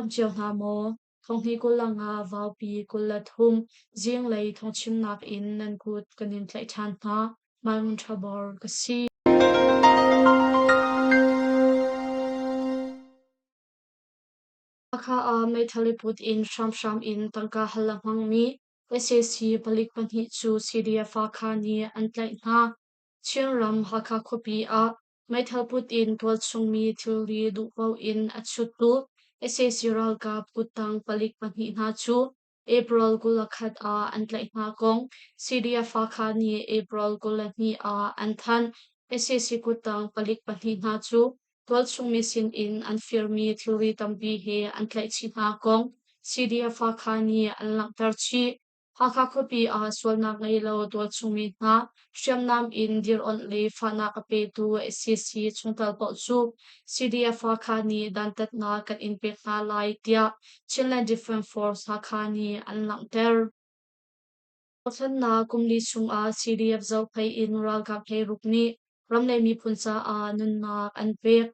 dam cio hna maw? Thonghni 25 Vaupi 23 zinglei thawngchimnak in nan kut kan in tlaih ṭhan hna. Malngun ṭha bor ka si. Hakha ah meithal i put in hramhram in tangka hal a hmangmi sac palik pahnih cu CDF Hakha nih an tlaih hna. Chinram Hakha khuapi ah meithal put in tualchung mi thilri duh paoh in a chuttu sac ralkap kuttang palik pahnih hna cu April 21 ah an tlaih hna kong CDF Hakha nih April 22 ah an thanh. Sac kuttang palik pahnih hna cu tualchung mi sinin an firmi thilri tampi he an tlaihchih hna kong CDF Hakha nih an langhter chih. Hakha khuapi ah sualnak ngei lo tualchung mi hna hriamnam in dir-onh le fahnak a petu sac chungtel paoh cu CDF Hakha nih dantatnak kan in pek hna lai tiah Chinland Defence Force Hakha nih an langhter. Dothlennak kum li chungah CDF zohphei in ralkap hleiruk nih ram le miphun caah nunnak an pek.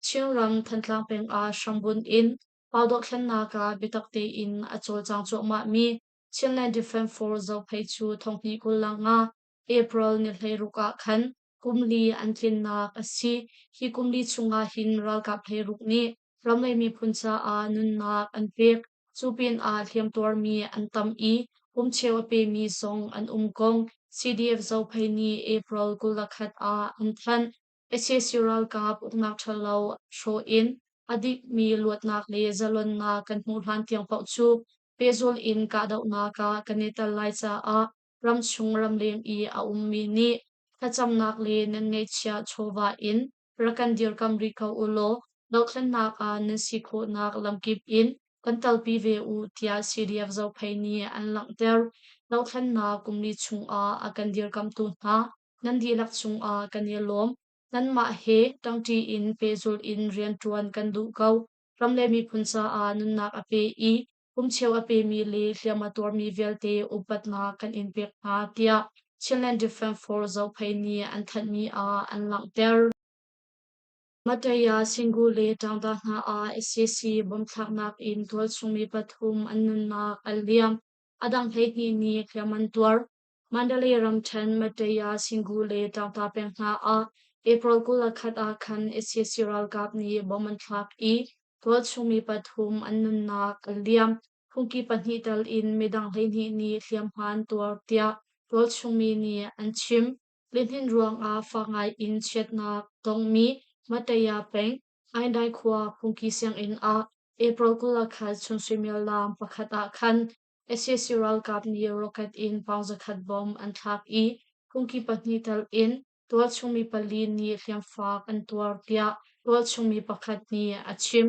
Chinram Thantlang peng ah hrambunh in Pau dothlennak ah biatak tein a cawlcang cuahmahmi Chinland Defence Force zohphei cu thonghnih 25 April ni 16 ah khan kum li an tlinnak a si. Hi kum li chungah hin ralkap 16 nih ram le miphun caah nunnak an pek. Cu pinah hliamtuarmi an tam i pumcheu a pemi zong an um kong CDF Zophei nih April 21 ah an thanh. Sac ralkap uknak ṭhalo hrawh in a dikmi luatnak le zalonnak kan hmuh hlan tiang paoh cu pehzulh in kahdohnak ah kan i tel lai caah ramchung ramleng i a ummi nih thlacamnak le nan ngeihchiah chawva in rak kan dirkamh rih ko u law dothlennak ah nan si khawhnak lamkip in kan telpi ve u tiah CDF Zophei nih an langhter. Dothlennak kum li chungah a kan dirkamhtu hna nan dihlak cungah kan i lawm. Nanmah he ṭangṭi in pehzulh in rianṭuan kan duh ko. Ram le miphun caah nunnak a pe i pumcheu a pemi le hliam a tuarmi vialte upatnak kan in pek hna tiah Chinland Defence Force Zophei nih an thanhmi ah an langhter. Mataya, Singu le Taungda hna ah sac bomthlaknak in tualchungmi pathum an nunnak a liam. A dang 12 nih hliam an tuar. Mandalay ramṭhen Mataya, Singu le Taungta peng hna ah April 21 ah khan sac ralkap nih bom an thlak i tualchungmi pathum an nunnak a liam. Phungki pahnih tal in midang 12 nih hliamhma an tuar tiah tualchungmi nih an chim. Lihnin ruangah fak ngai in chiatnak tongmi Mataya peng Aindai khua phungki sianginn ah April 21 chun suimilam pakhat ah khan sac ralkap nih rocket in paung zakhat bom an thlak i phungki pahnih tal in tualchungmi pali nih hliamfak an tuar tiah tualchungmi pakhat nih a chim.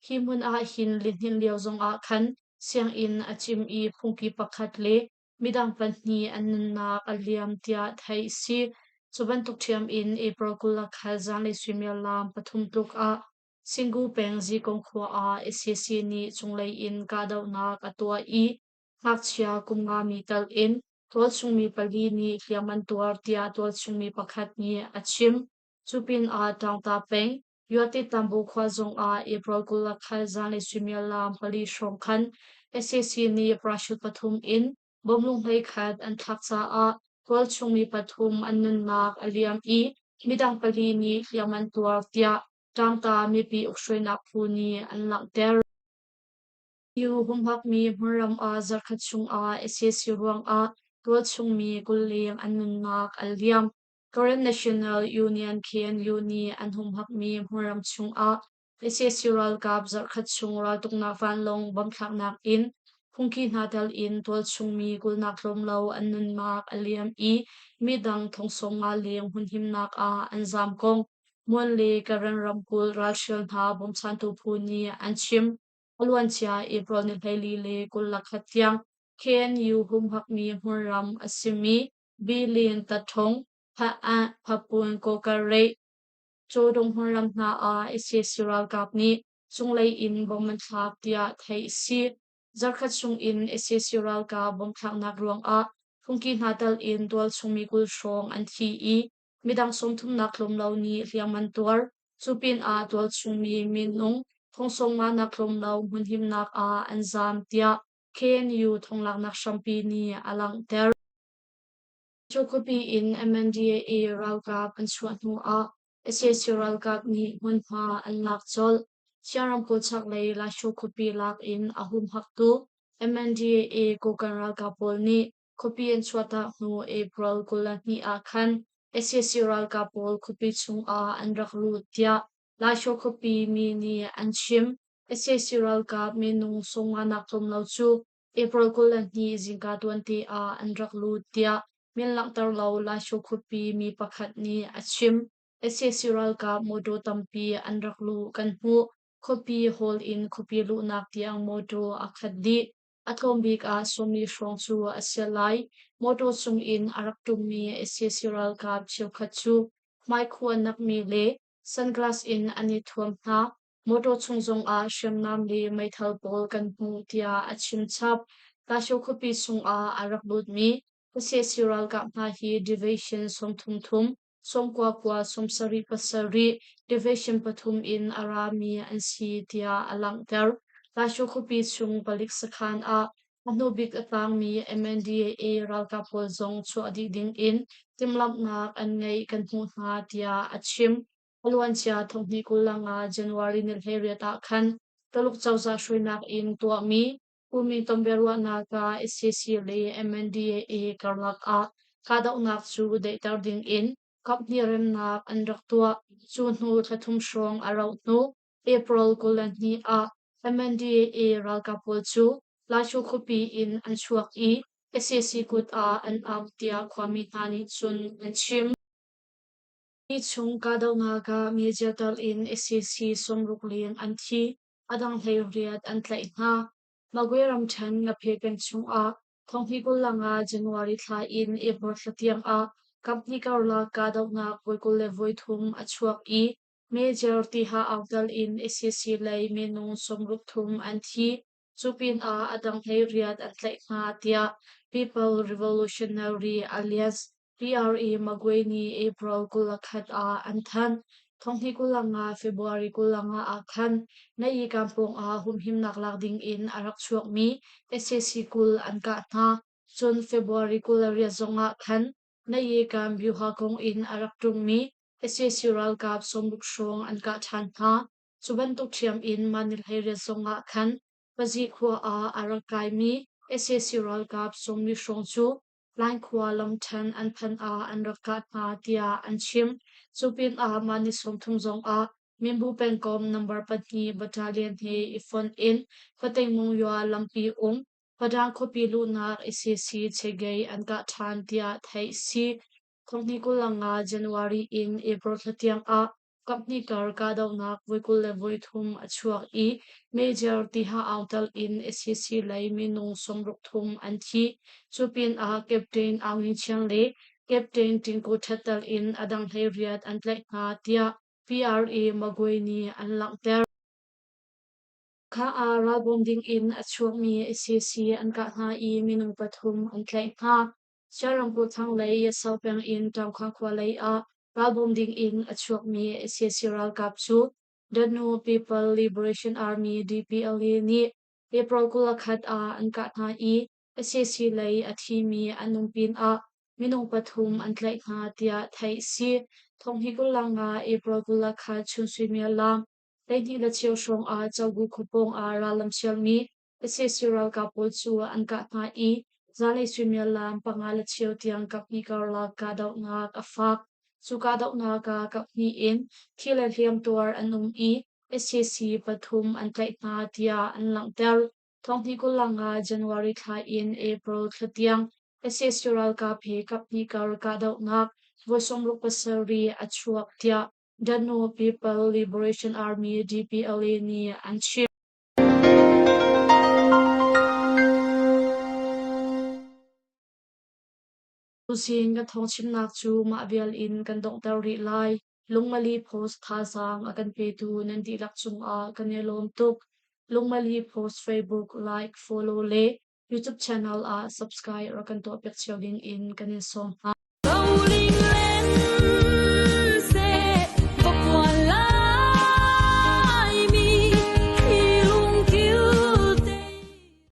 Hi hmun ah hin lihnin lio zongah khan sianginn a cim i phungki pakhat le midang pahnih an nunnak a liam tiah theih a si. Cu bantuk ṭhiam in April 21 zanlei suimilam pathum tluk ah Singu peng Zikong khua ah sac nih cunglei in kahdohnak a tuah i ngakchia kum nga mi tal in tualchungmi pali nih hliam an tuar tiah tualchungmi pakhat nih a chim. Cu pinah Taungta peng Yuate Tambu khua zongah April 21 zanlei suimilam pali hrawng khan sac nih parachute pathum in bomlung hleikhat an thlak caah tualchungmi pathum an nunnak a liam i midang pali nih hliam an tuar tiah Ṭangta mipi ukhruainak phu nih an langhter. EU humhakmi hmunram ah zarhkhat chungah sac ruangah tualchungmi 20 leng an nunnak a liam. Karen National Union KNU nih an humhakmi hmunram chungah sac ralkap zarhkhat chung raltuknak vanlawng bomthlaknak in phungki hna tel in tualchungmi kulnak tlawm lo an nunnak a liam i midang thong 50 leng hmunhimnak ah an zaam kong Mon le Karen ramkulh ralhrial hna bawmchantu phu nih an chim. A luancia April ni 14 le 21 tiang KNU humhakmi hmunram a simi Bilin, Tathong, Pha-ah, Phapun, Kawkareh, Cawdung hmunram hna ah sac ralkap nih cunglei in bom an thlak tiah theih a si. Zarkhat chung in sac ralkap bom thlaknak ruangah phungki hna tal in tualchungmi 20 hrawng an thi i midang sawmthumnak tlawm lo nih hliam an tuar. Cu pinah tualchungmi minung Thongsawngma nak tlawm lo hmunhimnak ah an zaam tiah KNU thonglaknak hrampi nih a langhter. Cu khuapi in MNDAA ralkap an chuah hnu ah sac ralkap nih hmunhma an lak colh. Chin ramkulh chaklei Lasho khuapi lak in a humhaktu MNDAA Kokang ralkap pawl nih khuapi an chuahtak hnu April 22 ah khan sac ralkap pawl khuapi chungah an rak lut tiah Lasho khuapi mi nih an chim. Sac ralkap minung sawmnganak tlawm lo cu April 22 zingka tuante ah an rak lut tiah min langhter lo Lasho khuapi mi pakhat nih a chim. Sac ralkap mawṭaw tampi an rak luh kan hmuh. Khuapi hall in khuapi luhnak tiang mawṭaw a khat dih. A tlawm bik ah sawmli hrawng cu a si lai. Mawṭaw cung in a rak ṭummi sac ralkap cheukhat cu hmaikhuah nakmi le sunglass in an i thuam hna. Mawṭaw chung zongah hriamnam le meithal pawl kan hmuh tiah a chim chap. Lasho khuapi chungah a rak lutmi sac ralkap hna hi Division 33 thum, 90 kua 77 pasarih, Division pathum in a rami an si tiah a langhter. Lasho khuapi chung palik sakhan ah a hnubik a tangmi MNDAA ralkap pawl zong chuah dih dingin timhlamhnak an ngeih kan hmuh hna tiah a chim. A luancia thonghnih 25 January ni 18 ah khan Taluk cozah hruainak in tuahmi Pumi tonbiaruahnak ah sac le MNDAA karlak ah kahdohnak cu daihter dingin kaphnih remnak an rak tuah. Cu hnu thla thum hrawng a rauh hnu April 22 ah MNDAA ralkap pawl cu Lasho khuapi in an chuak i sac kut ah an ap tiah khuami hna nih cun an chim. Hi chung kahdohnak ah media tal in sac 60 leng an thi, a dang 18 an tlaih hna. Magwe ramṭhen Ngaphe peng chungah thonghnih 25 January thla in April thla tiang ah kaphnih karlak kahdohnak voi 23 a chuak i Major tiha autal in sac lei minung 63 an thi. Cu pinah a dang 18 an tlaih hna tiah People Revolutionary Alliance PRA Magwe nih April 21 ah an thanh. Thonghnih 25 February 25 ah khan Nayi kampung ah humhimnak lak ding in a rak chuakmi sac 20 an kah hna. Cun February 28 zongah khan Nayi kam Byuha kong in a rak ṭummi sac ralkap 60 hrawng an kah ṭhan hna. Cu bantuk ṭhiam in mah ni 18 zongah khan Pazi khua ah a rak kaimi sac ralkap 40 hrawng cu Laikhua lamṭhen an phanh ah an rak kah hna tiah an chim. Cu pinah mah ni 30 zongah Minbu pengkomh number pahnih battalion he i fonh in Khuateingmungywah lampi um Padang khuapi luhnak sac Chegei an kah ṭhan tiah theih a si. Thonghnih 25 January in April thla tiang ah kaphnih kar kahdohnak voi 23 a chuak i Major Tiha Aung tal in sac lei minung 63 an thi. Cu pinah Captain Aung Yin Chiang le Captain Tingku Thet tal in a dang 18 an tlaih hna tiah PRA Magwe nih an langhter. Kha ah ralbawm ding in a chuakmi sac an kah hna i minung pathum an tlaih hna. Siarangku thlanglei Yaso peng in Ṭaungkha khua lei ah ralbawm ding in a chuakmi sac ralkap cu Danu People Liberation Army DPLA nih April 21 ah an kah hna i sac lei a thimi an um pinah minung pathum an tlaih hna tiah theih a si. Thonghnih 25 April 21 chun suimilam 12 le cheu hrawng ah Cogu khuapawng ah rallam sialmi Sac ralkap pawl cu an kah hna i zanlei suimilam panga le cheu tiang kaphnih karlak kahdohnak a fak. Cu kahdohnak ah kaphnih in thi le hliamtuar an um i sac pathum an tlaih hna tiah an langhter. Thonghnih 25 January thla in April thla tiang sac ralkap he kaphnih kar kahdohnak voi 67 a chuak tiah Danu People Liberation Army DPLA nih an chim. Tuzing kan thawngchimnak cu mah vial in kan donghter rih lai. Lungmali Post thazaang a kan petu nan dihlak cungah kan i lawm tuk. Lungmali Post Facebook like, follow le YouTube channel ah subscribe rak kan tuahpiak cio ding in kan in sawm hna.